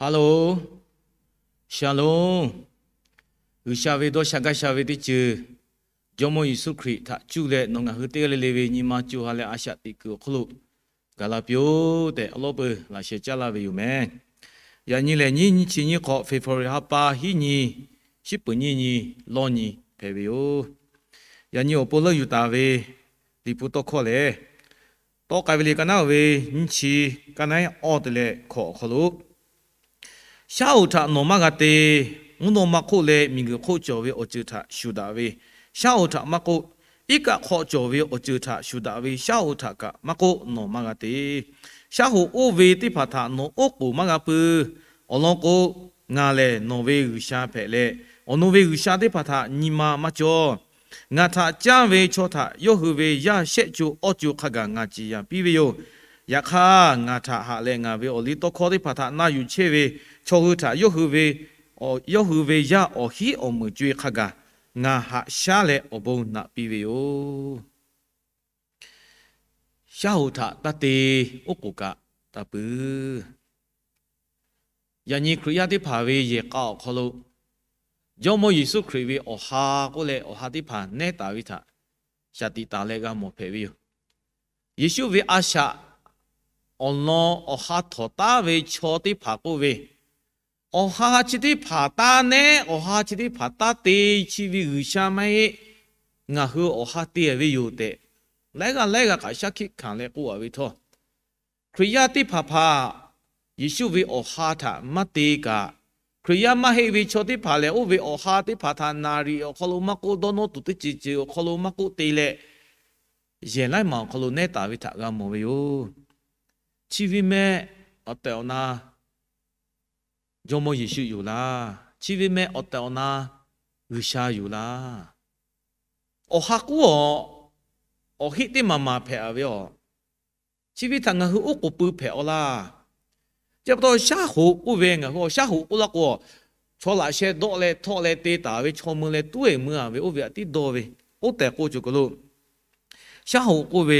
Hello, Shalom. G'uiˬsha ve dawˇ sha gaˇ sha ve teˇ ceuˬ, Jawˇmawˇ Yeˍsuˆ Hkriꞈ htaꞈ cuˇ leh nawˬ ngaˬ hui teˇ g'aˇ le le ve nyi ma co ha leh a shaꞈ teꞈ kuiˬ awˬ hk'oˆ lo gaˬ la piˇ-oˆ tehꞈ, awˬ lawˉ peuˬ laꞈ sheh caˇ laˇ ve yoˬ meh. Yaꞈ nyi lehˬ, nyiˇ nyi chi nyiˇ hk'awꞈ, February ha pa hiˉ nyi, shiˉ peuˍ nyiˇ nyi, lawˇ nyi hpehꞈ ve yoˬ. Yaꞈ nyi awˬ pon leuˆ yuˬ taˍ ve Liꞈ hpu tawˇ hkawˇ lehˬ, tawˆ k'ai ve le ka naˉ ve nyiˇ chi, ka naˉ awˇ te leh hkawꞈ awˬ hk'aw lo, Shaˉ hoꞈ htaꞈ nawˬ maˇ g'a te. Mvuhˇ naw ma hk'oˆ leh miˬguiˬ hk'oˆ cawˬ ve awˬ ceuˬ htaꞈ shuˍ daꞈ ve shaˉ hoꞈ htaꞈ maˇ k'oˆ, iˉ kaˆ hk'aw cawˬ ve awˬ ceuˬ htaꞈ shuˍ daꞈ ve shaˉ hoꞈ htaꞈ kaꞈ maˇ k'oˆ, nawˬ maˇ g'a te. Shaˉ hoꞈ oˇ ve teˇ hpaˍ htaꞈ nawˬ oˉ k'oˍ maˇ g'a pui. Awˬ lawn k'o, ngaˬ lehˬ nawˬ ve G'uiˬsha hpehꞈ leh, awˬ nawˬ ve G'uiˬsha teˇ hpaˍ htaꞈ nyi ma maˇ cawˬ. Ngaˬ htaꞈ caˇ ve chaw htaꞈ yawˇ hui ve yaˇ shehˆ co awˇ co hk'a gaˬ ngaˬ ciˍ yanˍ piˇ ve yoˬ. Yaꞈ hk'aˇ, ngaˬ htaꞈ haꞈ leh ngaˬ ve awˬ liˇ tawˇ hkawˇ teˇ hpaˍ htaꞈ na yuˬ chehˇ ve chaw hui htaꞈ yawˇ hui ve yaˇ awˬ hiˉ awˬ meunˍ co-e hk'a gaˬ ngaˬ haꞈ shaˉ leh awˬ bon naꞈ piˇ ve yoˬ. Shaˉ hoꞈ htaꞈ taˇ te, oˉ k'oˍ kaꞈ taˇ pui. Yaꞈ nyi Hkriꞈ yaˇ teˇ hpaˍ ve yehˬ k'a awˬ hk'aw lo, Jawˇmawˇ Yeˍsuˆ Hkriꞈ ve awˬ ha k'oˆ leh awˬ ha teˇ hpaˍ nehˉ taˍ ve htaꞈ shaˍ tiꞈ taˍ leh g'a mawˬ hpehꞈ ve yoˬ. Yeˍsuˆ ve a shaꞈ awˬ lawn awˬ ha htawnˍ taˉ ve chaw teˇ hpaˍ k'oˆ ve, awˬ ha chi teˇ hpaˍ taˇ nehˉ, awˬ ha chi teˇ hpaˍ taˇ te, chi ve G'uiˬsha maˇ heˆ, ngaˬ hui awˬ ha te ve yoˬ tehꞈ, laiˉ g'aˇ laiˉ g'aˇ kaꞈ shaˉ hkiˆ hkanˍ leh k'oˆ a ve htawˇ, Hkriꞈ yaˇ teˇ hpaˍ hpaˍ Yeˍsuˆ ve awˬ ha htaꞈ maˇ te kaꞈ, Hkriꞈ yaˇ maˇ heˆ ve chaw teˇ hpaˍ lehˬ, oˇ ve awˬ ha teˇ hpaˍ htaꞈ naˍ riˍ awˬ hk'aw lo maˇ k'oˆ, dawˇ nawˇ tuˬ teˇ ceuˬ ceuˬ awˬ hk'aw lo maˇ k'oˆ te leh, yehˬ laiˉ maˬ awˬ hk'aw lo nehˉ taˍ ve htaꞈ g'a mawˬ ve yoˬ. Chi ve meh awˬ tehˬ awˬ na Jawˇmawˇ Yeˍsuˆ yoˬ laˇ. Chi ve meh awˬ tehˬ awˬ na G'uiˬsha yoˬ laˇ. Awˬ ha k'oˆ awˬ, awˬ heˆ teˇ maˬ maˬ hpehꞈ a ve aˬ. Chi ve htaꞈ ngaˬ hui oˉ k'oˍ pui hpehꞈ a laˇ. Chi pa taw shaˉ hoꞈ k'oˆ ve, ngaˬ hui shaˉ hoꞈ k'oˆ laˇ k'o, chaw laꞈ sheh dawˆ leh htawˆ leh te taˍ ve chaw mui leh tuˉ eˬ mui a ve oˇ ve aꞈ tiˉ dawˇ ve, oˇ tehˬ k'o cawˬ kaˬ lo shaˉ hoꞈ k'oˆ ve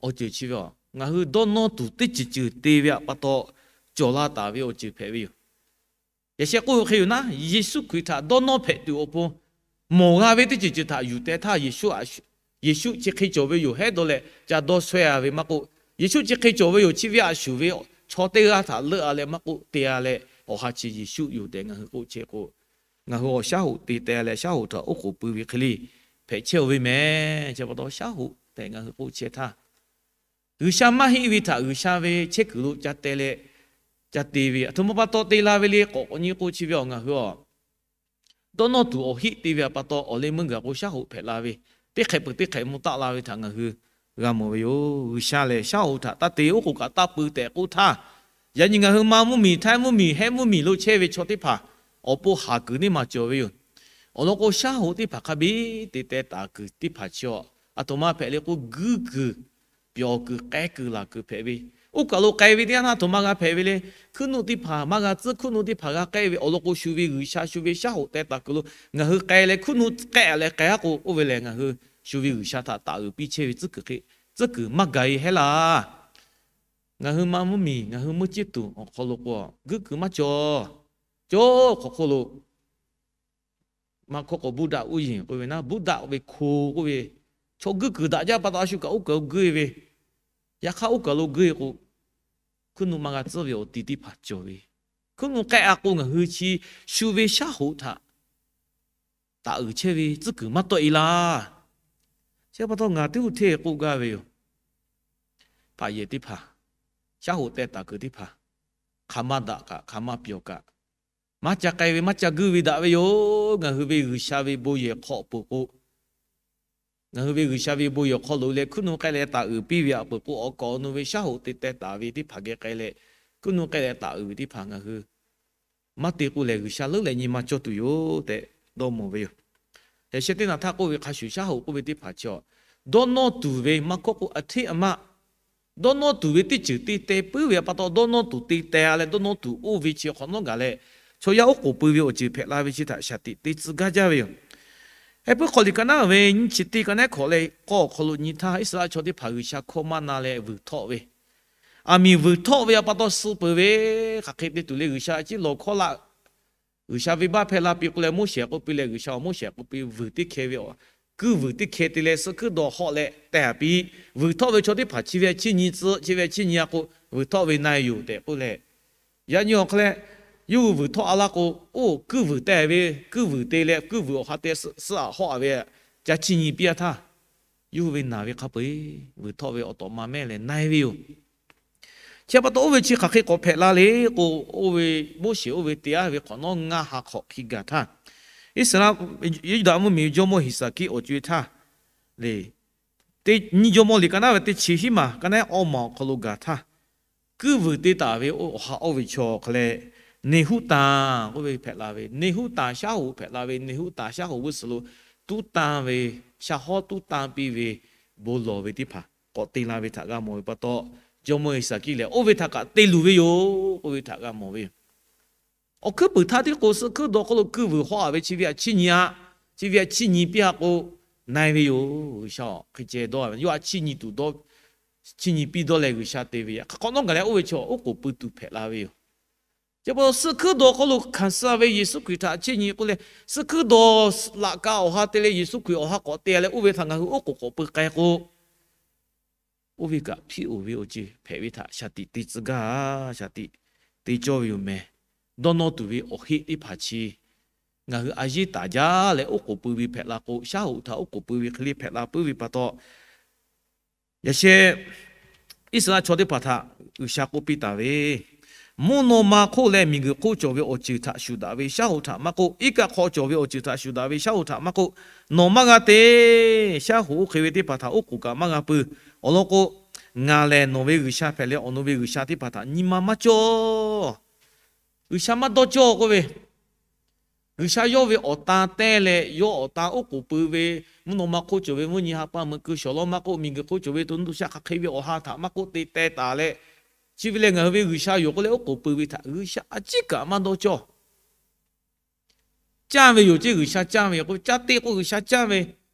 awˬ ceuˬ chi ve aˬ, ngaˬ hui dawˇ nawˇ tuˬ teˇ ceuˬ ceuˬ te ve aꞈ pa taw cawˬ la taˍ ve awˬ ceuˬ hpehꞈ ve yoˬ. Yaꞈ sheh k'oˆ ve hk'e yoˬ naˉ, Yeˍsuˆ Hkriꞈ htaꞈ dawˇ nawˇ hpehꞈ tuˬ awˬ pon mawˬ g'a ve teˇ ceuˬ ceuˬ htaꞈ yuˬ teh htaˇ, Yeˍsuˆ chi hk'e cawˬ ve yoˬ hehˉ dawˇ leh ca dawˇ shawehˇ a ve maˇ k'oˆ, Yeˍsuˆ chi hk'e cawˬ ve yoˬ, chi ve a shuˍ ve chaw teˇ g'aˇ htaꞈ leuˆ a leh maˇ k'oˆ te a leh, awˬ ha chi Yeˍsuˆ yoˬ tehꞈ ngaˬ hui k'oˆ chehˇ k'o, ngaˬ hui awˬ shaˉ hoꞈ te teh leh shaˉ hoꞈ htaꞈ oˉ k'oˍ pui ve hk'e le hpehꞈ chehˇ ve meh. Chi pa taw shaˉ hoꞈ tehꞈ ngaˬ hui k'oˆ chehˇ htaˇ, G'uiˬsha maˇ heˆ ve htaꞈ G'uiˬsha ve chehˇ kuiˬ lo ca teh leh ca te ve, aˬ htoꞈ ma pa taw te la ve le k'awꞈ k'awꞈ nyi k'o chi ve aˬ, ngaˬ hui aˬ dawˇ nawˇ tuˬ awˬ heˆ te ve aꞈ pa taw awˬ leh meuˇ gaˬ k'o shaˉ hoꞈ hpehꞈ la ve, teˇ hk'ehꞈ peuˬ teˇ hk'ehꞈ mvuh taˆ la ve htaꞈ ngaˬ hui g'a mawˬ ve yoˬ. G'uiˬsha lehˬ shaˉ hoꞈ htaꞈ taˇ te, oˉ k'oˍ kaꞈ taˇ pui tehꞈ k'oˆ htaˇ, yaꞈ nyi ngaˬ hui Manˇ mvuhˇmiˬ, Htaiˇ mvuhˇmiˬ, Hehˉ mvuhˇmiˬ lo chehˇ ve chaw teˇ hpaˍ awˬ pon haˍ kuiˬ neˇ maˬ cawˬ ve yoˬ. Awˬ lawn k'o, shaˉ hoꞈ teˇ hpaˍ hk'a biˇ te teh taˍ kuiˬ teˇ hpaˍ chi aˬ, aˬ htoꞈ ma hpehꞈ le k'o, guiˇ kuiˬ, pyawˬ kuiˬ, k'ai kuiˬ, laˬ kuiˬ hpehꞈ ve. Oˇ kaˬ lo k'ai ve teˇ yanˇ htaˇ, aˬ htoꞈ ma g'a hpehꞈ ve le. Hkuiˉ nuˆ teˇ hpaˍ maˇ g'a tcuhˉ, hkuiˉ nuˆ teˇ hpaˍ g'a k'ai ve awˬ lawn k'o, shu ve G'uiˬsha shu ve shaˉ hoꞈ teh taˍ kuiˬ lo ngaˬ hui k'ai leh hkuiˉ nuˆ k'ehˆ leh k'ai-a k'o, oˇ ve lehˬ ngaˬ hui shu ve G'uiˬsha htaꞈ taˍ uiˍ piˇ chehˇ ve tcuhˉ kuiˬ hk'e, tcuhˉ kuiˬ maˇ gaˬ-e hehˉ laˇ. Ngaˬ hui Manˇ mvuhˇmiˬ, ngaˬ hui meuˇ ciˇ tuˬ awˬ hk'aw lo k'o, guiˇ kuiˬ maˇ cawˬ. Cawˬ hk'awꞈ hk'oˆ lo maˇ hkawˇ k'o, Buddha uˉ yeˬ k'oˆ ve naˉ, Buddha ve hko k'oˆ ve, chaw guiˇ kuiˬ daꞈ jaˇ pa taw a shu kaꞈ oˇ kaˬ lo guiˇ ve. Yaꞈ hk'aˇ oˇ kaˬ lo guiˇ k'o, hkuiˉ nuˆ maˇ g'a tcuhˉ ve awˬ ti teˇ hpaˍ cawˬ ve. Hkuiˉ nuˆ k'ehˆ-a k'o, ngaˬ hui chi shu ve shaˉ hoꞈ htaꞈ taˍ uiˍ chehˇ ve tcuhˉ kuiˬ maˇ tawˆ-e laˇ. Chi pa taw ngaˬ teˇ g'uˇ hteˇ k'oˆ gaˇ ve yoˬ. Hpaꞈ yehˬ teˇ hpaˍ, shaˉ hoꞈ teh taˍ kuiˬ teˇ hpaˍ, hk'aˬ ma daꞈ kaꞈ hk'aˬ ma pyawˬ kaꞈ, maˇ ca k'ai ve maˇ ca guiˇ ve daꞈ ve yoˬ. Ngaˬ hui ve G'uiˬsha ve bon yehˬ hk'aw peuˬ k'o, ngaˬ hui ve G'uiˬsha ve bon yehˬ hk'aw lo leh hkuiˉ nuˆ k'ehˆ leh taˍ uiˍ piˇ ve aꞈ peuˬ k'o, awˬ kaˍ awˬ nu ve shaˉ hoꞈ te teh taˍ ve teˇ hpaˍ geh k'ai leh, hkuiˉ nuˆ k'ehˆ leh taˍ uiˍ ve teˇ hpaˍ ngaˬ hui maˇ te k'o lehˬ, G'uiˬsha leuˉ leh nyi ma cawˇ tuˬ yoˬ tehꞈ dawˇ mawˬ ve yoˬ. Yaꞈ sheh teˇ naˬ htaˇ k'oˆ ve hk'a shuˍ, shaˉ hoꞈ k'oˆ ve teˇ hpaˍ chi aˬ, dawˇ nawˇ tuˬ ve maˇ hkawˇ k'o, aˬ hteˇ aˬ maˇ dawˇ nawˇ tuˬ ve teˇ ceuˬ te teh puiˉ ve aꞈ pa taw, dawˇ nawˇ tuˬ te teh-a leh dawˇ nawˇ tuˬ oˇ ve chi hk'awꞈ nawˉ gaˬ leh, chaw yaˇ oˉ k'oˍ pui ve awˬ ceuˬ hpehꞈ la ve chi htaꞈ shaˍ tiꞈ te tcuh gaˇ jaˇ ve yoˬ. Heh puiˉ hk'aw liꞈ ka naˉ ve nyiˇ chi teˇ ka naˉ hkawꞈ leh k'awˇ awˬ hk'aw lo nyi htaˇ, Iˉsaˍreˍlaˆ chaw teˇ hpaˍ G'uiˬsha hkawˇ maˇ na leh vuiˬ htawˆ ve, aˬ miˍ vuiˬ htawˆ ve a pa taw suh peuˬ ve, hk'aˬ hk'e te tuˬ le. G'uiˬsha chi lawˬ hkawˇ laˇ, G'uiˬsha venˇbaˆ hpehˇ la piˇ k'o leh, Moˉseˍ k'oˆ piˇ leh, G'uiˬsha Moˉseˍ k'oˆ piˇ, vuiˬ teˇ hkeh ve, kuiˇ vuiˬ teˇ hkeh te leh suh hkuiˉ dawˬ hawˆ leh teh a piˇ. Vuiˬ htawˆ ve chaw teˇ hpaˍ chi ve chiˇ nyi tcuh, chi ve chiˇ nyi a k'o, vuiˬ htawˆ ve na e yoˬ tehꞈ k'oˆ leh, yaꞈ nyi awˬ hk'aw leh, yawˇ hui vuiˬ htawˆ a laˇ k'o, oˇ kuiˇ vuiˬ teh ve, kuiˇ vuiˬ te leh kuiˇ vuiˬ awˬ ha te suh a hawˆ a ve, ca chiˇ nyi piˇ a htaˇ, yawˇ hui ve naˬ ve hk'a peu-eˬ vuiˬ htawˆ ve awˬ tawꞈ ma mehˆ leh na e ve yoˬ. Chi pa taw oˇ ve chi hk'aˬ hk'e k'awꞈ hpehꞈ la le k'o, oˇ ve Moˉseˍ oˇ ve te a ve hk'awꞈ nawˉ ngaˇ ha hk'awꞈ hk'e gaˬ htaˇ, Iˉsaˍreˍlaˆ, Yuˇdaꞈ mvuhˇmiˬ Jawˇmawˇ Heˍsaˍkiˆ awˬ co e htaˇ le, teˇ nyi Jawˇmawˇ liꞈ ka naˉ ve teˇ chi hiˉ maˬ ka naˉ awˇ maˬ awˬ hk'aw lo gaˬ htaˇ, kuiˇ vuiˬ te taˍ ve awˬ ha oˇ ve chaw hk'a leh, Neˍhuˆtanˍ k'oˆ ve hpehꞈ la ve, Neˍhuˆtanˍ shaˉ hoꞈ hpehꞈ la ve, Neˍhuˆtanˍ shaˉ hoꞈ g'uˇ suhˍ lo tuˉ tanˇ ve, sha hawˉ tuˉ tanˇ piˇ ve, bon lawˬ ve teˇ hpaˍ k'awꞈ te la ve htaꞈ g'a mawˬ ve pa taw, Jawˇmawˇ Heˍsaˍkiˆ lehˬ oˇ ve htaꞈ kaꞈ te luˬ ve yoˬ k'oˆ ve htaꞈ g'a mawˬ ve yoˬ. Awˬ hkuiˉ puiˍ htaˇ tiˉ k'o, suh hkuiˉ dawˬ hk'aw lo kuiˇ vuiˬ hawˆ a ve chi ve htaꞈ chiˇ nyi a, chi ve htaꞈ chiˇ nyi piˇ a k'o, na e ve yoˬ. G'uiˬsha hk'e ceh dawˇ ve, yawˇ htaꞈ chiˇ nyi tuˬ dawˇ, chiˇ nyi piˇ dawˇ leh G'uiˬsha te ve. Hk'awꞈ nawˉ gaˬ leh oˇ ve chaw oˉ k'oˍ pui tuˬ hpehꞈ la ve yoˬ. Chi pa taw suh hkuiˉ dawˬ hk'aw lo hkanˍ suh ve Yeˍsuˆ Hkriꞈ htaꞈ chiˇ nyi k'oˆ leh, suh hkuiˉ dawˬ laꞈ ka awˬ ha te leh Yeˍsuˆ Hkriꞈ awˬ ha k'awꞈ te leh oˇ ve htaꞈ ngaˬ hui oˉ k'oˍ k'awꞈ pui k'ai k'o, oˇ ve kaꞈ hpiˇ oˍ ve awˬ ceuˬ hpehꞈ ve htaꞈ shaˍ tiꞈ te tcuh gaˇ, shaˍ tiꞈ te cawˇ ve yoˬ meh. Dawˇ nawˇ tuˬ ve awˬ heˆ teˇ hpaˍ chi ngaˬ hui a yeˇ taˍ jaˇ leh oˉ k'oˍ pui ve hpehꞈ la k'o, shaˉ hoꞈ htaꞈ oˉ k'oˍ pui ve hk'e le hpehꞈ la puiˉ ve pa taw, yaꞈ sheh Iˉsaˍreˍlaˆ chaw teˇ hpaˍ htaꞈ G'uiˬsha k'oˆ piˇ taˍ ve, mvuhˇ naw ma hk'oˆ leh miˬguiˬ hk'oˆ cawˬ ve awˬ ceuˬ htaꞈ shuˍ daꞈ ve shaˉ hoꞈ htaꞈ maˇ k'oˆ, iˉ kaˆ hk'aw cawˬ ve awˬ ceuˬ htaꞈ shuˍ daꞈ ve shaˉ hoꞈ htaꞈ maˇ k'oˆ, nawˬ maˇ g'a te. Shaˉ hoꞈ oˇ hk'e ve teˇ hpaˍ htaꞈ oˉ k'oˍ kaꞈ maˇ g'a pui. Awˬ lawn k'o, ngaˬ lehˬ nawˬ ve G'uiˬsha hpehꞈ leh, awˬ nawˬ ve g'uiˬsha teˇ hpaˍ htaꞈ nyi ma maˇ cawˇ. G'uiˬsha maˇ dawˇ cawˇ k'oˆ ve, G'uiˬsha yawˇ ve awˬ tan tehˇ leh yawˇ awˬ tan oˉ k'oˍ pui ve, mvuhˇ naw ma hk'oˆ cawˬ ve mvuhˇ nyi ha pa meuꞈ keu shawˍ law maˇ k'oˆ, miˬguiˬ hk'oˆ cawˬ ve to nuˇ to shaˆ hk'aˬ hk'e ve awˬ ha htaꞈ maˇ k'oˆ te teh taˍ leh, chi ve leh ngaˬ hui ve G'uiˬsha yoˬ k'oˆ leh oˉ k'oˍ pui ve htaꞈ G'uiˬsha a ciˉ kaꞈ maˇ dawˇ cawˇ. Canˇ ve yoˬ ceˇ, G'uiˬsha canˇ ve yoˬ k'o, ca te k'o G'uiˬsha canˇ ve.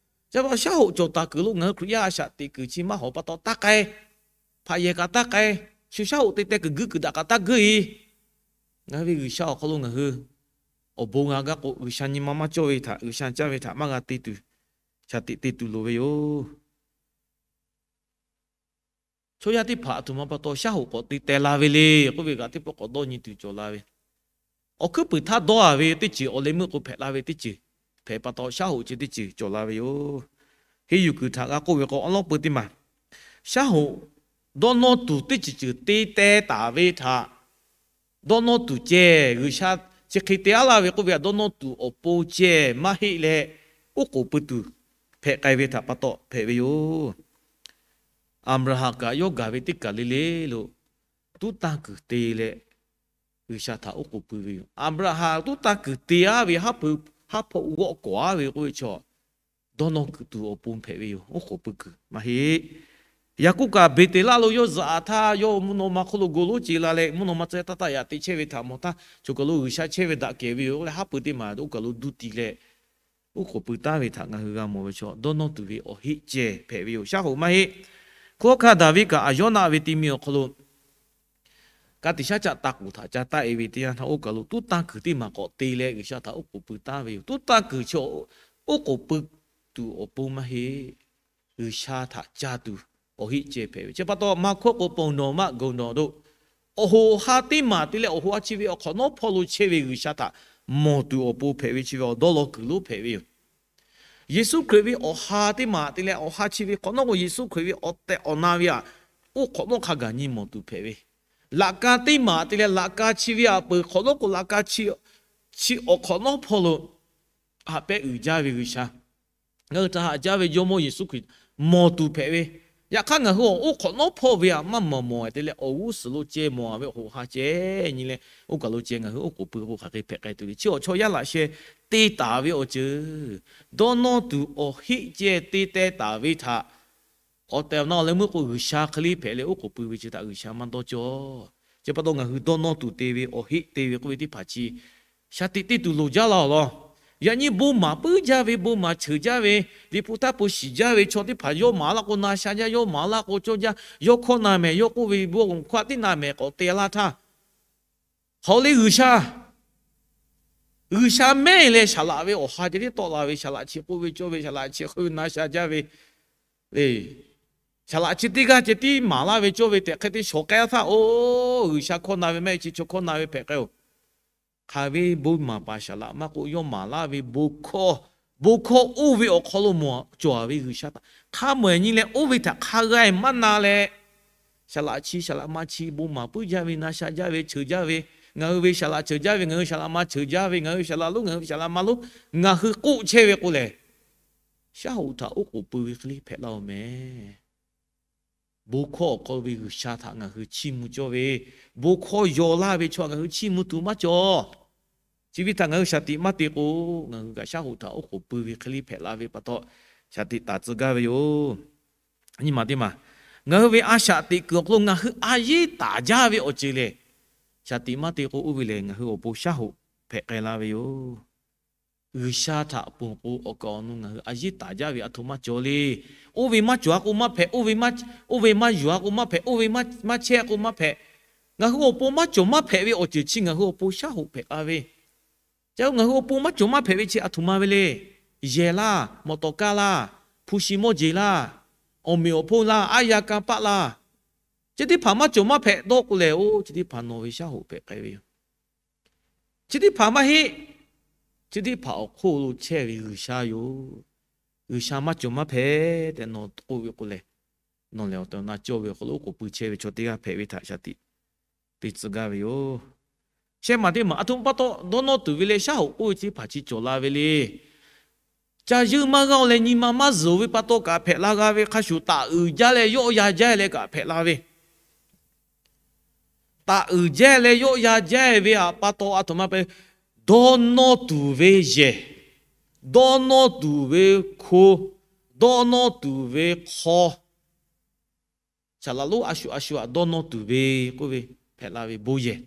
Ca pa shaˉ hoꞈ cawˬ taˍ kuiˬ lo ngaˬ hui Hkriꞈ yaˇ a shaꞈ teꞈ kuiˬ chi maˇ hawˍ pa taw taˇ k'ai. Hpaꞈ yehˬ kaꞈ taˇ k'ai. Shu shaˉ hoꞈ te teh kuiˬ guiˇ kuiˬ daꞈ kaꞈ taˇ guiˇ e. Ngaˬ hui ve G'uiˬsha awˬ hk'aw lo ngaˬ hui awˬ bon g'a gaˇ k'o, G'uiˬsha nyi ma maˇ cawˇ ve htaꞈ, G'uiˬsha canˇ ve htaꞈ maˇ g'a te tuˬ, shaˍ tiꞈ te tuˬ loˍ ve yoˬ. Chaw yaˇ teˇ hpaˍ aˬ htoꞈ ma pa taw shaˉ hoꞈ k'awꞈ te teh la ve le k'oˆ ve kaꞈ teˇ pawˆ k'awꞈ dawˇ nyi tuˬ cawˬ la ve. Awˬ hkuiˉ puiˍ htaˇ dawˇ a ve teˇ ceuˬ awˬ leh meuˇ k'o hpehꞈ la ve teˇ ceuˬ hpehꞈ pa taw shaˉ hoꞈ ceh teˇ ceuˬ cawˬ la ve yoˬ. Henˇ yuˬ kuiˬ htaꞈ g'a k'oˆ ve k'o, awˉ lawˉ peu teˇ maˬ shaˉ hoꞈ dawˇ nawˇ tuˬ teˇ ceuˬ ceuˬ te teh taˍ ve htaꞈ dawˇ nawˇ tuˬ ceh, G'uiˬsha chi hk'e te aˉ laˇ ve k'oˆ ve htaꞈ dawˇ nawˇ tuˬ awˬ pon ceh maˇ heˆ leh, oˉ k'oˍ pui tuˬ hpehꞈ k'ai ve htaꞈ pa taw hpehꞈ ve yoˬ. Aˍbraˍhanˍ kaꞈ yawˇ gaˬ ve teˇ kaˬ le le lo tuˉ tanˇ kuiˬ te leh G'uiˬsha htaꞈ oˉ k'oˍ pui ve yoˬ. Aˍbraˍhanˍ tuˉ tanˇ kuiˬ te aˉ ve haˉ hpu, haˉ hpawˇ g'awˆ kawˍ aˉ ve k'oˆ ve chaw dawˇ nawˇ kuiˬ tuˬ awˬ pon hpehꞈ ve yoˬ. Oˉ k'oˍ pui kuiˬ maˇ heˆ. Yaˍkoˆ kaꞈ Beˍteˍlaˆ lo yawˇ zuhꞈ a htaˇ, yawˇ mvuhˇ naw ma hk'oˆ lo go lonˉ ce la leh, mvuhˇ naw ma tcuh yaˇ taˇ taˆ yaꞈ te chehˇ ve htaꞈ mawˬ htaˇ, choˬ kaˬ lo G'uiˬsha chehˇ ve daꞈ kehˬ ve yoˬ leh, haˉ pui teˇ maˬ oˇ kaˬ lo duˇ ti leh, oˉ k'oˍ pui taˉ ve htaꞈ ngaˬ hui g'a mawˬ ve chaw, dawˇ nawˇ tuˬ ve awˬ heˆ ceh hpehꞈ ve yoˬ. Shaˉ hoꞈ maˇ heˆ. Hkunˉ hawˉ hkanˇ Daˍviˆ kaꞈ aˬ yawˇ naˆ ve ti mi awˬ hk'aw lo ka tiꞈ shaˉ caˆ ta k'oˍ htaꞈ ca taˆ e ve teˇ yanˇ htaˇ, oˇ kaˬ lo tuˉ tanˇ kuiˬ teˇ maˬ k'awꞈ te leh G'uiˬsha htaꞈ oˉ k'oˍ pui taˉ ve yoˬ. Tuˉ tanˇ kuiˬ chi oˉ k'oˍ pui tuˬ awˬ pon maˇ heˆ. G'uiˬsha htaꞈ ca tuˬ awˬ heˆ ceh hpehꞈ ve. Chi pa taw maˇ hkawˇ k'o, ပုန်တော် maˇ ဂုဏ်တော် dawˇ. Awˬ hoꞈ awˬ ha teˇ maˬ te leh awˬ hoꞈ ha chi ve awˬ hk'awꞈ nawˉ hpawˇ lo chehˇ ve G'uiˬsha htaꞈ mawˬ tuˬ awˬ pon hpehꞈ ve chi ve awˬ dawˇ law kuiˬ lonˉ hpehꞈ ve yoˬ. Yeˍsuˆ Hkriꞈ ve awˬ ha teˇ maˬ te leh awˬ ha chi ve hk'awꞈ nawˉ k'o, Yeˍsuˆ Hkriꞈ ve awˬ tehˬ awˬ na ve htaꞈ oˇ hk'awꞈ nawˉ hk'a gaˬ nyi mawˬ tuˬ hpehꞈ ve. Laꞈ ka teˇ maˬ te leh laꞈ ka chi ve htaꞈ peuˬ hk'awꞈ nawˉ k'o, laꞈ ka chi awˬ hk'awꞈ nawˉ hpawˇ lo haꞈ pehnˇ uiˍ jaˇ ve G'uiˬsha, ngaˬ hui htaꞈ haꞈ jaˇ ve Jawˇmawˇ Yeˍsuˆ Hkriꞈ mawˬ tuˬ hpehꞈ ve. Yaꞈ hk'aˇ ngaˬ hui awˬ oˇ hk'awꞈ nawˉ hpawˇ ve htaꞈ maˇ mawˬ mawˬ te leh, awˬ g'uˇ suhˍ lo ceh mawˬ a ve awˬ hoꞈ ha ceh nyi leh, oˇ kaˬ lo ceh ngaˬ hui oˉ k'oˍ pui k'o hk'aˬ hk'e hpehꞈ k'ai tuˬ le. Chi awˬ chaw yaˇ laꞈ sheh te taˍ ve awˬ ceuˬ, dawˇ nawˇ tuˬ awˬ heˆ ceh te teh taˍ ve htaꞈ awˬ tehˬ awˬ na awˬ leh meuˇ k'o, G'uiˬsha hk'e le hpehꞈ leh oˉ k'oˍ pui ve chi htaꞈ G'uiˬsha maˇ dawˇ cawˇ. Chi pa taw ngaˬ hui dawˇ nawˇ tuˬ te ve, awˬ heˆ te ve k'oˆ ve teˇ hpaˍ chi shaˍ tiꞈ te tuˬ loˍ jaˇ la awˬ lawn. Yaꞈ nyi bon maˍ puiˉ jaˇ ve, bon maˍ cheuˬ jaˇ ve, liꞈ hpu taˇ pu shiˍ jaˇ ve chaw teˇ hpaˍ yawˇ maˍ laˇ k'o na sha jaˇ, yawˇ maˍ laˇ k'o cawˇ jaˇ, yawˇ hkawˇ na mehˍ, yawˇ k'oˆ ve bon hkawˇ tiˉ na mehˍ k'awꞈ te laˇ htaˇ, hk'aˬ le G'uiˬsha, G'uiˬsha mehˆ leh saˍ laꞈ ve awˬ ha ceh tiˉ tawˆ la ve, saˍ laꞈ chi k'oˆ ve cawˇ ve, saˍ laꞈ chi hk'oˆ ve na sha jaˇ ve le. Saˍ laꞈ chi teˇ g'aˇ ceh tiˉ maˍ laˇ ve cawˇ ve tehꞈ hk'e te shawˍ k'ai htaˇ, oˬ, G'uiˬsha hkawˇ na ve maˇ heˆ, chi chaw hkawˇ na ve hpehꞈ k'ai-oˬ. Hk'aˬ ve bon maˍ paˍ saˍ laꞈ maˇ k'oˆ, yawˇ maˍ laˇ ve bon hkawˇ, bon hkawˇ oˇ ve awˬ hk'aw lo mawˬ cawˬ ve G'uiˬsha htaꞈ hk'a mawˬ nyi leh, oˇ ve htaꞈ hk'a g'a maˇ na leh, saˍ laꞈ chi saˍ laꞈ ma chi bon maˍ puiˉ jaˇ ve, na sha jaˇ ve, cheuˬ jaˇ ve, ngaˬ hui ve saˍ laꞈ cheuˬ jaˇ ve, ngaˬ hui saˍ laꞈ ma cheuˬ jaˇ ve, ngaˬ hui saˍ laꞈ lonˉ, ngaˬ hui saˍ laꞈ ma lonˉ, ngaˬ hui k'oˆ chehˇ ve k'o lehˬ, shaˉ hoꞈ htaꞈ oˉ k'oˍ pui ve hk'e le hpehꞈ la-oˬ mehˍ. Bon hkawˇ awˬ hk'aw ve G'uiˬsha htaꞈ ngaˬ hui chiˇ mvuh cawˇ ve, bon hkawˇ yaw laˇ ve chaw ngaˬ hui chiˇ mvuh tuˬ maˇ cawˬ. Chi ve htaꞈ ngaˬ hui shaˍ tiꞈ maˇ te k'o, ngaˬ hui kaꞈ shaˉ hoꞈ htaꞈ oˉ k'oˍ pui ve hk'e le hpehꞈ la ve pa taw, shaˍ tiꞈ taˍ tcuh gaˇ ve yoˬ. Nyi ma teˇ maˬ, ngaˬ hui ve a shaꞈ teꞈ kuiˬ awˬ hk'aw lo ngaˬ hui a yeˉ taˍ jaˇ ve awˬ ceuˬ lehˬ, shaˍ tiꞈ maˇ te k'o, oˇ ve lehˬ ngaˬ hui awˬ pon shaˉ hoꞈ hpehꞈ k'ai la ve yoˬ. G'uiˬsha htaꞈ ponˬ k'o, awˬ kaˍ awˬ nu ngaˬ hui a yeˉ taˍ jaˇ ve aˬ htoꞈ ma cawˬ le. Oˇ ve maˇ cawˬ a k'o maˇ hpehꞈ, oˇ ve maˇ yuˬ a k'o maˇ hpehꞈ, oˇ ve maˇ chehˇ k'o maˇ hpehꞈ. Ngaˬ hui awˬ pon maˇ cawˬ maˇ hpehꞈ ve awˬ ceuˬ chi ngaˬ hui awˬ pon shaˉ hoꞈ hpehꞈ k'ai ve. Ca ngaˬ hui awˬ pon maˇ cawˬ maˇ hpehꞈ ve chi aˬ htoꞈ ma ve le. Yehˬ laˇ, mawˬ tawˍ kaˇ laˇ, hpu shi mawˇ jeˬ laˇ, awˬ meꞈ awˬ hponˇ laˇ, aˉ yaˇ kanˇ paˆ laˇ, chi teˇ hpaˍ maˇ cawˬ maˇ hpehꞈ dawˇ k'o lehˬ, oˇ chi teˇ hpaˍ nawˬ ve shaˉ hoꞈ hpehꞈ k'ai ve yoˬ. Chi teˇ hpaˍ maˇ heˆ. Chi teˇ hpaˍ awˬ hk'oˆ lo chehˇ ve G'uiˬsha yoˬ. G'uiˬsha maˇ cawˬ maˇ hpehꞈ tehꞈ nawˬ k'oˆ ve k'o lehˬ, nawˬ lehˬ awˬ tehˬ awˬ na cawˇ ve awˬ hk'aw lo oˉ k'oˍ pui chehˇ ve chaw teˇ g'aˇ hpehꞈ ve htaꞈ shaˍ tiꞈ te tcuh gaˇ ve yoˬ. Shehˆ maˬ teˇ maˬ aˬ htoꞈ ma pa taw dawˇ nawˇ tuˬ ve leh shaˉ hoꞈ k'oˆ ve chi teˇ hpaˍ chi cawˬ la ve le. Ca yeuˇ maˇ g'aˇ-oˬ leh nyi ma maˇ zuhˬ ve pa taw kaꞈ hpehꞈ la g'a ve, hk'a shuˍ taˍ uiˍ jaˇ leh yawˆ yan jaˇ leh kaꞈ hpehꞈ la ve. Taˍ uiˍ jaˇ leh yawˆ yan jaˇ ve pa taw aˬ htoꞈ ma pa, dawˇ nawˇ tuˬ ve yehˬ, dawˇ nawˇ tuˬ ve hko, dawˇ nawˇ tuˬ ve hk'aw, saˍ laꞈ lonˉ a shu a shu aꞈ dawˇ nawˇ tuˬ ve k'oˆ ve hpehꞈ la ve bon yehˬ.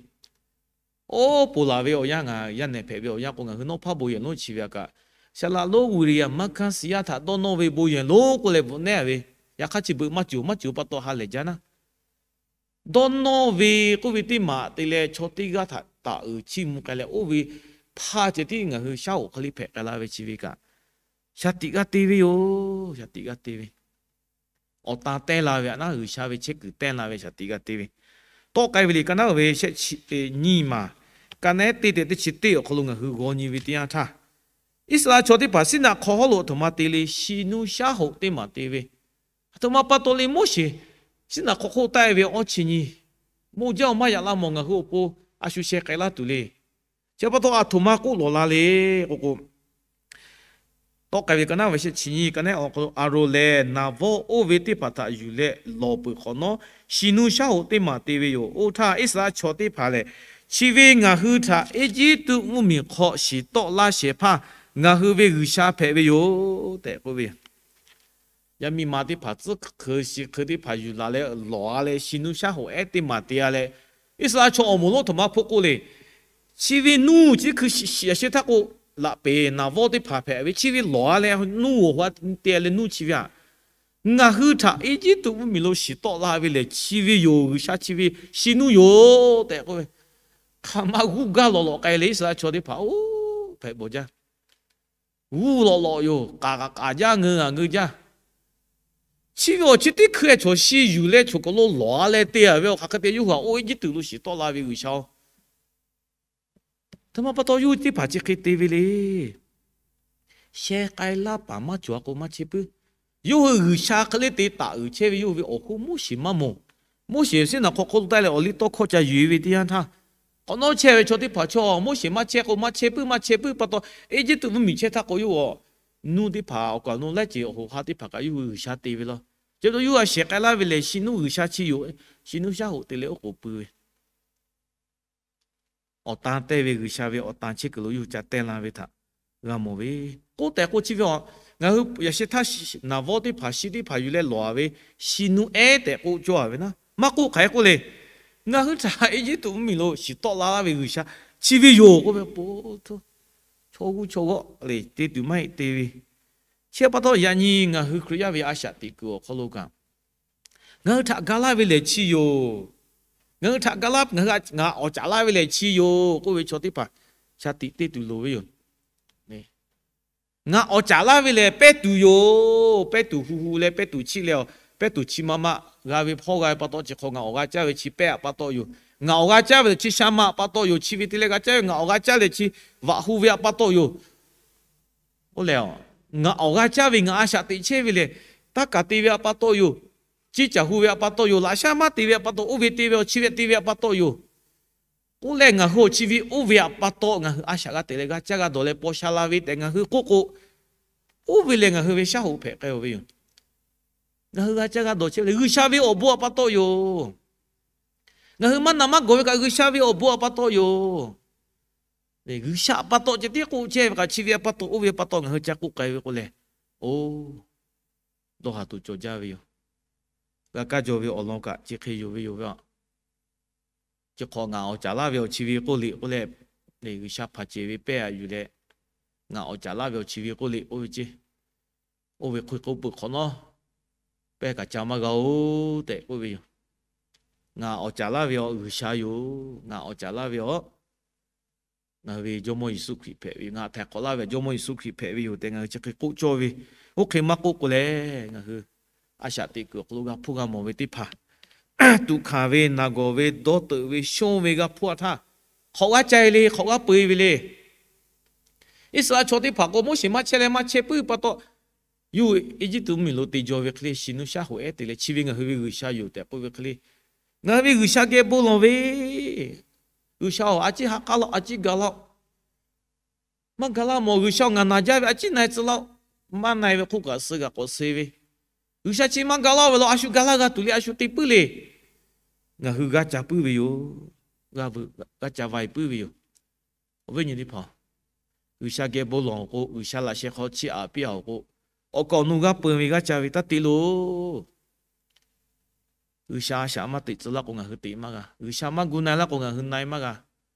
Oˇ, ponˬ laˬ ve awˬ yanˇ ngaˬ yaˇ nehˬ hpehꞈ ve awˬ yanˇ k'o, ngaˬ hui nawˉ hpaˇ bon yehˬ lonˉ chi ve aꞈ kaꞈ, saˍ laꞈ lonˉ William McKay yaˇ htaꞈ dawˇ nawˇ ve bon yehˬ lonˉ k'oˆ leh bvuhꞈ nehˉ ve, yaꞈ hk'aˇ chi beuꞈ maˇ cawˬ maˇ cawˬ pa taw ha lehˬ jaˇ naˉ. Dawˇ nawˇ ve k'oˆ ve teˇ maˬ te leh chaw teˇ g'aˇ htaꞈ taˍ uiˍ chiˇ mvuh k'ai leh, oˇ ve hpaˇ ceh tiˉ ngaˬ hui shaˉ hoꞈ hk'e le hpehꞈ k'ai la ve chi ve kaꞈ, shaˍ tiꞈ g'a te ve yoˬ. Shaˍ tiꞈ g'a te ve, awˬ tan tehˇ la ve aꞈ naˉ, G'uiˬsha ve chehˇ kuiˬ tehˇ la ve shaˍ tiꞈ g'a te ve. Tawˆ k'ai ve liꞈ ka naˉ ve shehˆ chi nyiˇ maˬ, ka naˉ teˇ tehꞈ teˇ chi teˇ awˬ hk'aw lo ngaˬ hui g'aw nyi ve teˇ yanˇ htaˇ, Iˉsaˍreˍlaˆ chaw teˇ hpaˍ Siˉnaˆ hk'aw hawˉ lo aˬ htoꞈ ma te le, shi nuˇ shaˉ hoꞈ teˇ maˬ te ve, aˬ htoꞈ ma pa taw le Moˉseˍ Siˉnaˆ hk'aw hk'oˆ taˆ-e ve awˇ chi nyi, moˇ jaˇ-oˬ, maˇ yaꞈ la mawˬ, ngaˬ hui awˬ pon a shu sheh k'ai laˇ tuˬ le. Chi pa taw aˬ htoꞈ ma k'oˆ lawˬ la le k'o k'o, tawˆ k'ai ve ka naˉ ve shehˆ chi nyiˇ ka naˉ awˬ hk'aw lo, Aˍronˍ lehˬ naˍ vawˇ oˇ ve teˇ hpaˍ htaꞈ yuˬ leh lawˬ peuˬ hk'awꞈ nawˉ, shi nuˇ shaˉ hoꞈ teˇ maˬ te ve yoˬ. Oˇ htaˇ Iˉsaˍreˍlaˆ chaw teˇ hpaˍ lehˬ, chi ve ngaˬ hui htaꞈ Eˇjiˇtuꞈ mvuhˇmiˬ hk'aw shiˍ tawˆ laˇ shehˍ hpaˇ ngaˬ hui ve G'uiˬsha hpehꞈ ve yoˬ tehꞈ k'oˆ ve yoˬ. Yaˇ miˇ ma teˇ hpaˍ tcuhˉ hkui shi hkui teˇ hpaˍ yuˬ laˬ leh lawˬ-a leh, shi nuˇ shaˉ hoꞈ ehˉ teˇ maˬ te-a leh, Iˉsaˍreˍlaˆ chaw awˬ moˍ lonˉ htoꞈ ma hpoˆ k'oˆ le. Chi ve nuˇ chi hkui shiˍ shiˍ a sheh htaˇ k'o, laꞈ peˍ naˍ vawˇ teˇ hpaˍ hpehꞈ ve, chi ve lawˬ-a leh nuˇ awˬ ha te-a leh nuˇ chi ve aꞈ, ngaˬ hui htaꞈ Eˇjiˇtuꞈ mvuhˇmiˬ lo shiˍ tawˆ la ve lehˬ, chi ve yoˬ, G'uiˬsha chi ve shi nuˇ yoˬ tehꞈ k'oˆ ve, hk'aˬ ma g'uˇ gaˇ lawˬ lawꞈ k'ai leh Iˉsaˍreˍlaˆ chaw teˇ hpaˍ oˇ hpehꞈ bawˬ jaˇ. G'uˇ lawꞈ lawꞈ yoˬ, k'aˍ k'aˍ jaˇ, ngeu a ngeu jaˇ. Chi ve awˬ chi teˇ hkui-e chaw shi yuˬ leh choˬ kaˬ lo lawˬ-a leh te-a ve awˬ hk'aˬ hk'e te yawˇ hui-a oˇ Eˇjiˇtuꞈ lo shiˍ tawˆ la ve G'uiˬsha-oˬ, aˬ htoꞈ ma pa taw yawˇ hui teˇ hpaˍ chi hk'e te ve le. Sheh k'ai laˇ paˍ maˇ cawˬ-a k'o maˇ chehˇ puiˉ. Yawˇ hui G'uiˬsha hk'e le te taˍ uiˍ chehˇ ve yawˇ hui ve awˬ hoˉ Moˉseˍ maˇ mawˬ. Moˉseˍ Siˉnaˆ hk'aw hk'oˆ lo taˆ leh awˬliˇtawˇhkawˇ ca yuˬ-e ve teˇ yanˇ htaˇ, k'awꞈ nawˉ chehˇ ve chaw teˇ hpaˍ chaw Moˉseˍ maˇ chehˇ k'o maˇ chehˇ puiˉ, maˇ chehˇ puiˉ pa taw, Eˇjiˇtuꞈ mvuhˇmiˬ chehˇ htaˇ k'o yawˇ-a, nuˇ teˇ hpaˍ awˬ kaˍ awˬ nu laiˉ ceuˬ awˬ hoꞈ ha teˇ hpaˍ kaꞈ yawˇ hui G'uiˬsha te ve law. Chi pa taw yawˇ hui a shehˍ k'ai laˇ ve lehˬ, shi nuˇ G'uiˬsha chi yoˬ, shi nuˇ shaˉ hoꞈ te leh oˉ k'oˍ pui ve awˬ tan tehˇ ve G'uiˬsha ve awˬ tan chehˇ kuiˬ lo yawˇ hui ca tehˇ la ve htaꞈ g'a mawˬ ve. K'oˆ tehꞈ k'o chi ve a, ngaˬ hui yaꞈ sheh htaˇ naˍ vawˇ teˇ hpaˍ shi teˇ hpaˍ yuˬ leh lawˬ-a ve shi nuˇ ehˉ tehꞈ k'oˆ cawˇ-a ve naˉ, maˇ k'oˆ hk'aˬ hk'e k'oˆ le. Ngaˬ hui htaꞈ Eˇjiˇtuꞈ mvuhˇmiˬ lo shiˍ tawˆ la laˇ ve G'uiˬsha chi ve yoˬ k'oˆ ve pa taw, Chaw g'uˇ chaw g'awˆ lehˬ te tuˬ maˇ heˆ te ve. Chi pa taw yaꞈ nyi ngaˬ hui Hkriꞈ yaˇ ve a shaꞈ teꞈ kuiˬ awˬ hk'aw lo kaꞈ, ngaˬ hui htaꞈ ga laˇ ve lehˬ chi yoˬ. Ngaˬ hui htaꞈ ga laˇ, ngaˬ hui ngaˬ awˬ caˍ laˇ ve lehˬ chi yoˬ k'oˆ ve chaw teˇ hpaˍ shaˍ tiꞈ te tuˬ loˍ ve yoˬ. Ngaˬ awˬ caˍ laˇ ve lehˬ pehˇ tuˬ yoˬ. Pehˇ tuˬ hu hu leh pehˇ tuˬ chiˆ leh, pehˇ tuˬ chi ma ma g'a ve hpawˇ g'a ve pa taw chi hk'aw ngaˬ awˬ g'a caˇ ve chi pehˇ aꞈ pa taw yoˬ. Ngaˬ awˬ g'a caˇ ve lehˬ chi sha ma aꞈ pa taw yoˬ. Chi ve te leh g'a caˇ ve, ngaˬ awˬ g'a caˇ lehˬ chi vaꞈ hu ve aꞈ pa taw yoˬ. Oˇ lehˬ, ngaˬ awˬ g'a caˇ ve ngaˬ a shaꞈ teꞈ chehˇ ve lehˬ, taˇ kaˬ te ve aꞈ pa taw yoˬ. Ciˇ caˬ hu ve aꞈ pa taw yoˬ. Laꞈ shaˉ maˇ te ve aꞈ pa taw, oˇ ve te ve awˬ chi ve te ve aꞈ pa taw yoˬ. K'oˆ leh ngaˬ hui awˬ chi ve oˇ ve aꞈ pa taw ngaˬ hui a shaꞈ g'a teꞈ leh g'a caˇ g'a dawˬ leh paw sha la ve tehꞈ ngaˬ hui k'oˆ k'o, oˇ ve lehˬ ngaˬ hui ve shaˉ hoꞈ hpehꞈ k'ai ve yoˬ. Ngaˬ hui g'a caˇ g'a dawˬ chehˇ ve lehˬ G'uiˬsha ve awˬ bon aꞈ pa taw yoˬ. Ngaˬ hui maˇ naꞈ maˇ gawˬ ve kaꞈ G'uiˬsha ve awˬ bon aꞈ pa taw yoˬ. G'uiˬsha aꞈ pa taw ceh tiˉ k'oˆ chehˇ ve kaꞈ, chi ve aꞈ pa taw oˇ ve pa taw ngaˬ hui ca k'oˆ k'ai ve k'o lehˬ, oˇ, dawˇ haˍ tuˬ cawˬ jaˇ ve yoˬ. G'a kaˇ jaw ve awˬ lawn kaꞈ chi hk'e yoˬ ve yoˬ ve aꞈ. Chi hk'aw ngaˬ awˬ caˍ laˇ ve awˬ chi ve k'oˆ le k'oˆ leh, G'uiˬsha hpanˍ ceˬ ve pehˇ aꞈ yuˬ leh, ngaˬ awˬ caˍ laˇ ve awˬ chi ve k'oˆ le k'oˆ ve ceˇ, oˇ ve hk'oˆ k'oˆ peuˬ hk'awꞈ nawˉ, pehˇ kaꞈ ca maˇ g'a-oˬ tehꞈ k'oˆ ve yoˬ. Ngaˬ awˬ caˍ laˇ ve awˬ G'uiˬsha yoˬ. Ngaˬ awˬ caˍ laˇ ve awˬ, ngaˬ hui ve Jawˇmawˇ Yeˍsuˆ Hkriꞈ hpehꞈ ve yoˬ. Ngaˬ htaiˍ hk'awꞈ laˇ ve Jawˇmawˇ Yeˍsuˆ Hkriꞈ hpehꞈ ve yoˬ tehꞈ ngaˬ hui chi hk'e k'oˆ cawˇ ve. Oˇ hk'e maˇ k'oˆ k'o lehˬ, ngaˬ hui a shaꞈ teꞈ kuiˬ awˬ hk'aw lo g'a hpuˇ g'a mawˬ ve teˇ hpaˍ, tuꞈ hkanˍ ve, naˬ gawˬ ve, dawˇ teuꞈ ve, shonˇ ve g'a hpuˇ a htaˇ, hk'awꞈ g'aˇ ca e le, hk'awꞈ g'aˇ peu e ve le. Iˉsaˍreˍlaˆ chaw teˇ hpaˍ k'o Moˉseˍ maˇ chehˇ leh maˇ chehˇ puiˉ pa taw, yuˬ Eˇjiˇtuꞈ mvuhˇmiˬ lo te jaw ve hk'e le, shiˍ nuˇ shaˉ hoꞈ ehˉ te leh chi ve ngaˬ hui ve G'uiˬsha yoˬ tehꞈ k'oˆ ve hk'e le, ngaˬ hui ve G'uiˬsha geh bon lawˬ ve, G'uiˬsha-oˬ, a ciˉ ha k'aˉ laˇ-oˆ, a ciˉ ga laˇ-oˆ. Maˇ ga laˇ mawˬ, G'uiˬsha-oˬ, ngaˬ naˬ jaˇ ve a ciˉ na e tcuh laˇ-oˆ. Maˇ na e ve hk'oˆ kaꞈ suh g'aꞈ k'awꞈ suh ve, G'uiˬsha chi maˇ ga laˇ ve law, a shu ga laˇ g'a tuˬ le, a shu te puiˉ le. Ngaˬ hui g'a ca puiˉ ve yoˬ. G'a ca va e puiˉ ve yoˬ. Awˬ viˉ nyi teˇ hpaˍ, G'uiˬsha geh bon lawˬ-oˬ k'o, G'uiˬsha laꞈ sheh hk'aw chiˇ aꞈ piˇ-oˬ k'o, awˬ kaˍ awˬ nu g'aˇ peu ve g'aˇ ca ve taˇ te loˬ. G'uiˬsha a shaꞈ maˇ teꞈ tcuh laˇ k'o ngaˬ hui teꞈ maˇ g'a. G'uiˬsha maˇ gu na e laˇ k'o ngaˬ hui na e maˇ g'a.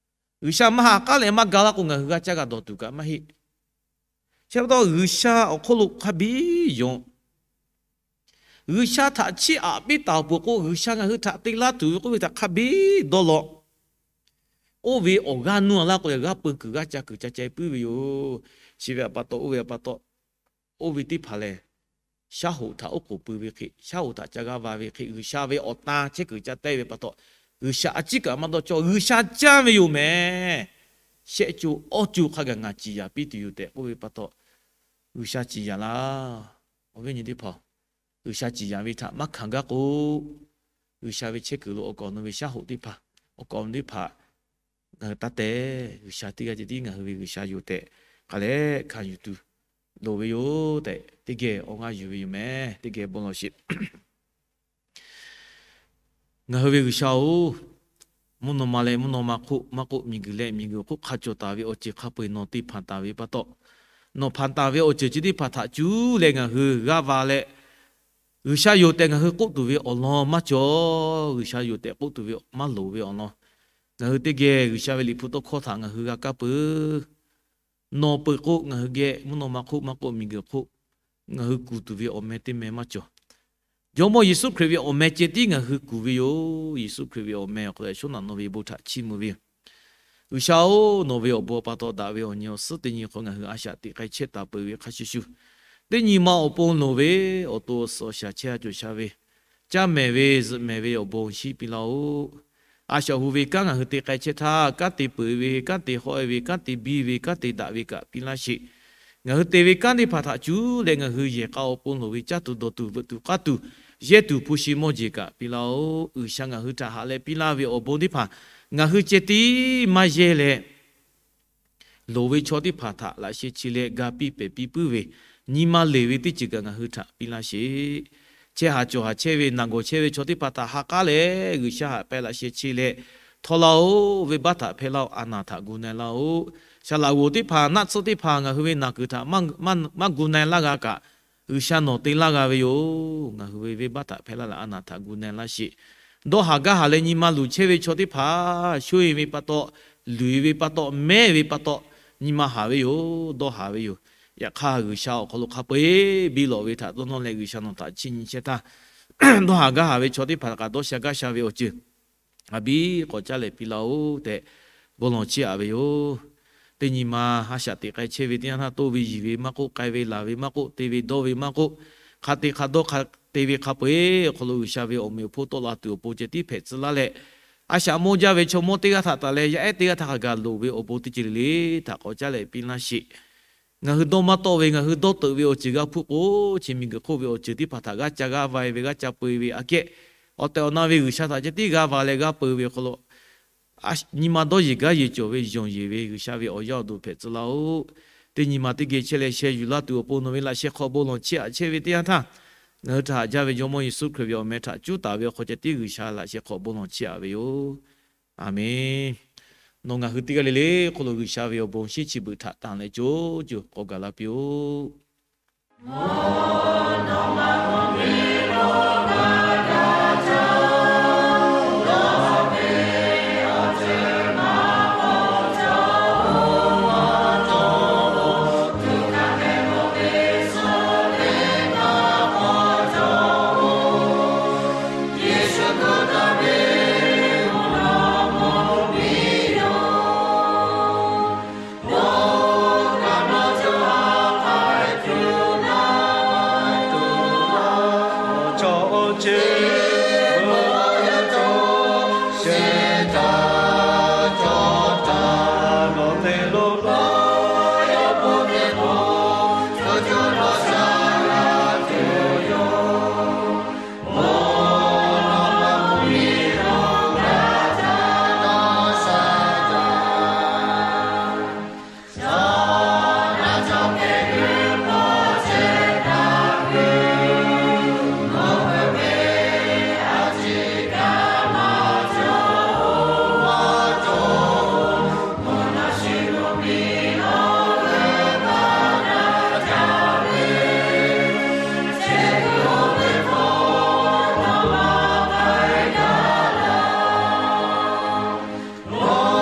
G'uiˬsha maˇ ha k'aˉ leh maˇ ga laˇ k'o ngaˬ hui g'a caˇ g'a dawˬ tuˬ kaꞈ maˇ heˆ. Chi pa taw G'uiˬsha awˬ hk'oˆ lo hk'a biˇ yonˍ. G'uiˬsha htaꞈ chiˇ aꞈ piˇ taˍ peuˬ k'o, G'uiˬsha ngaˬ hui htaꞈ te laˇ tuˬ ve k'oˆ ve htaꞈ hk'a biˇ dawˇ law. Oˇ ve awˬ g'aˇ nuˇ a laˇ k'o, g'aˇ peu kuiˬ g'aˇ ca kuiˬ ca ceh puiˉ ve yoˬ. Chi ve aꞈ pa taw, oˇ ve aꞈ pa taw, oˇ ve teˇ hpaˍ lehˬ, shaˉ hoꞈ htaꞈ oˉ k'oˍ pui ve hk'e, shaˉ hoꞈ htaꞈ ca g'a va ve hk'e, G'uiˬsha ve awˬ tan chehˇ kuiˬ ca teh ve pa taw, G'uiˬsha a ciˉ kaꞈ maˇ dawˇ cawˇ. G'uiˬsha caˇ ve yoˬ mehˍ. Shehˆ co awˇ co hk'a gaˬ ngaˬ ciˍ yanˍ piˇ tuˬ yoˬ tehꞈ k'oˆ ve pa taw, G'uiˬsha ciˍ yanˍ laˇ. Awˬ viˉ nyi teˇ hpaˍ, G'uiˬsha ciˍ yanˍ ve htaꞈ maˇ hkanˍ gaˇ k'o, G'uiˬsha ve chehˇ kuiˬ lo awˬ kaˍ awˬ nu ve shaˉ hoꞈ teˇ hpaˍ, awˬ kaˍ awˬ nu teˇ hpaˍ, ngaˬ hui taˇ te. G'uiˬsha teˇ g'aˇ ceh tiˉ ngaˬ hui ve G'uiˬsha yoˬ tehꞈ, hk'a leh hkanˍ yuˬ tuˬ loˍ ve yoˬ tehꞈ, teˇ geh awˬ g'aˇ yuˬ ve yoˬ mehˍ. Teˇ geh bon lawˬ sheˍ. Ngaˬ hui ve G'uiˬsha-oˬ, mvuhˇ naw ma leh mvuhˇ naw ma hk'oˆ, maˇ k'oˆ miˬguiˬ leh miˬguiˬ hk'oˆ hk'a cawˬ taˍ ve awˬ ceuˬ hk'a peu-eˬ nawˬ te hpanˍ taˍ ve pa taw, nawˬ hpanˍ taˍ ve awˬ ceuˬ chi teˇ hpaˍ htaꞈ cuˉ leh ngaˬ hui g'aˇ va leh, G'uiˬsha yoˬ tehꞈ ngaˬ hui k'oˆ tuˬ ve awˬ lawn maˇ cawˬ. G'uiˬsha yoˬ tehꞈ k'oˆ tuˬ ve maˇ loˍ ve awˬ lawn, ngaˬ hui teˇ geh G'uiˬsha ve Liꞈ hpu tawˇ hkawˇ htaꞈ ngaˬ hui g'a kaˇ peuˬ. Nawˬ peuˬ k'o, ngaˬ hui geh mvuhˇ naw ma hk'oˆ maˇ k'oˆ miˬguiˬ hk'oˆ ngaˬ hui kuˬ tuˬ ve awˬ meh teˇ meh maˇ cawˬ. Jawˇmawˇ Yeˍsuˆ Hkriꞈ ve awˬ meh ceh tiˉ ngaˬ hui kuˬ ve yoˬ. Yeˍsuˆ Hkriꞈ ve awˬ meh awˬ hk'aw lo sho naꞈ nawˬ ve bon htaꞈ chiˇ mvuh ve yoˬ. G'uiˬsha-oˬ, nawˬ ve awˬ bon awˬ pa taw daꞈ ve awˬ nyi awˬ suhˉ teˇ nyi hk'aw ngaˬ hui a shaꞈ teꞈ k'ai chehˇ taˍ peuˬ ve hk'a shuˍ shuˍ, teˇ nyi ma awˬ pon loˍ ve awˬ to awˬ suhˍ awˬ shaˍ chehˇ a cawˬ sha ve, caˇ mehˍ ve zuhꞈ mehˍ ve awˬ bon chiˇ piˇ laˇ-oˆ. A shaꞈ hu ve kanˉ ngaˬ hui te k'ai chehˇ htaˇ, kanˉ te peuˬ ve, kanˉ te hawˆ-e ve, kanˉ te biˇ ve, kanˉ te daꞈ ve kaꞈ piˇ laˇ sheˍ. Ngaˬ hui te ve kanˉ teˇ hpaˍ htaꞈ cuˉ leh ngaˬ hui yehˬ k'a awˬ pon loˍ ve caˇ tuˬ dawˬ tuˬ veuꞈ tuˬ k'aˇ tuˬ yehˇ tuˬ hpu shi mawˇ jeˬ kaꞈ piˇ laˇ-oˆ. G'uiˬsha ngaˬ hui htaꞈ haꞈ leh piˇ laˇ ve awˬ bon teˇ hpaˍ ngaˬ hui ceh tiˉ maˇ yehˇ leh, loˍ ve chaw teˇ hpaˍ htaꞈ laꞈ sheh chi leh ga piˇ pehˍ piˇ puiˉ ve, nyi ma leˬ ve teˇ ceuˬ kaꞈ ngaˬ hui htaꞈ piˇ laˇ sheˍ. Chehˇ haˍ cawˬ haˍ chehˇ ve naˬ gawˬ chehˇ ve chaw teˇ hpaˍ htaꞈ ha k'aˉ leh, G'uiˬsha haꞈ pehˇ laꞈ sheh chi leh, htawˇ laˇ-oˆ, venˇbaˆ htaꞈ hpehˇ laˇ-oˆ, a naˬ htaꞈ gu na-e laˇ-oˆ. Saˍ laꞈ g'oˍ teˇ hpaˍ, naˆ tsuhˇ teˇ hpaˍ ngaˬ hui ve naˬ kuiˬ htaꞈ maˇ gu na-e laˇ g'a kaꞈ, G'uiˬsha nawˬ te laˇ g'a ve yoˬ. Ngaˬ hui ve venˇbaˆ htaꞈ hpehˇ laˇ leh a naˬ htaꞈ gu na-e laˇ sheˍ. Dawˇ haˍ gaˇ haˍ leh nyi ma luˬ chehˇ ve chaw teˇ hpaˍ, sho-e ve pa taw, luˬ-e ve pa taw, mehˉ ve pa taw, nyi ma haˍ ve yoˬ. Dawˇ haˍ ve yoˬ. Yaꞈ hk'aˇ, G'uiˬsha awˬ hk'aw lo hk'a peu-eˬ biˇ lawꞈ ve htaꞈ dawˇ nawˇ leh, G'uiˬsha nawˬ htaꞈ chiˇ nyi chehˇ htaˇ, dawˇ haˍ gaˇ haˍ ve chaw teˇ hpaˍ kaꞈ dawˇ sha gaˇ sha ve awˬ ceuˬ a biˇ k'awꞈ caˉ leh piˇ laˇ-oˆ tehꞈ bon lawˬ chiˇ aꞈ ve yoˬ. Teˇ nyi ma a shaꞈ teꞈ k'ai chehˇ ve teˇ yanˇ htaˇ, toˇ ve yiˬ ve maˇ k'oˆ, k'ai ve laˬ ve maˇ k'oˆ, te ve dawˇ ve maˇ k'oˆ, hk'a te hk'a dawˇ hk'a te ve hk'a peu-eˬ awˬ hk'aw lo G'uiˬsha ve awˬ meꞈ awˬ hponˇ tawˆ la tuˬ awˬ pon ceh tiˉ hpehꞈ tcuh laˇ leh, a shaꞈ mawˇ jaˇ ve chaw mawˇ teˇ g'aˇ htaꞈ tanˬ leh yaˇ ehˉ teˇ g'aˇ htaꞈ hk'a gaˬ loˍ ve awˬ bon teˇ ceuˬ le le htaꞈ k'awꞈ caˉ leh piˇ laˇ sheˍ. Ngaˬ hui dawˇ maˇ tawˆ ve, ngaˬ hui dawˇ teuꞈ ve awˬ ceuˬ g'a hpuˇ k'o, chi miˬguiˬ hk'oˆ ve awˬ ceuˬ teˇ hpaˍ htaꞈ g'a ca g'a va-e ve, g'a ca peu-e ve aꞈ kehˉ, awˬ tehˬ awˬ na ve G'uiˬsha htaꞈ ceh tiˉ g'a va leh g'a peu-e ve awˬ hk'aw lo, nyi ma dawˇ yeˬ gaˇ yeˬ cawˬ ve, yonˍ yeˬ ve G'uiˬsha ve awˬ yaˇ awˬ duˬ hpehꞈ tcuh laˇ-oˆ. Teˇ nyi ma teˇ geh chehˇ leh sheh yuˬ laˇ tuˬ awˬ pon nawˬ ve laꞈ sheh hk'aw bon lawˬ chiˇ aꞈ chehˇ ve teˇ yanˇ htaˇ, ngaˬ hui htaꞈ haꞈ jaˇ ve Jawˇmawˇ Yeˍsuˆ Hkriꞈ ve awˬ meh htaꞈ cuˉ taˍ ve awˬ hk'aw ceh tiˉ G'uiˬsha laꞈ sheh hk'aw bon lawˬ chiˇ aꞈ ve yoˬ. A menˬ. Nawˬ ngaˬ hui teˇ g'aˇ le le hk'oˆ lo G'uiˬsha ve awˬ bon shinˉ chi beuꞈ htaꞈ tanˬ leh co co k'awꞈ gaˬ la piˇ-oˆ.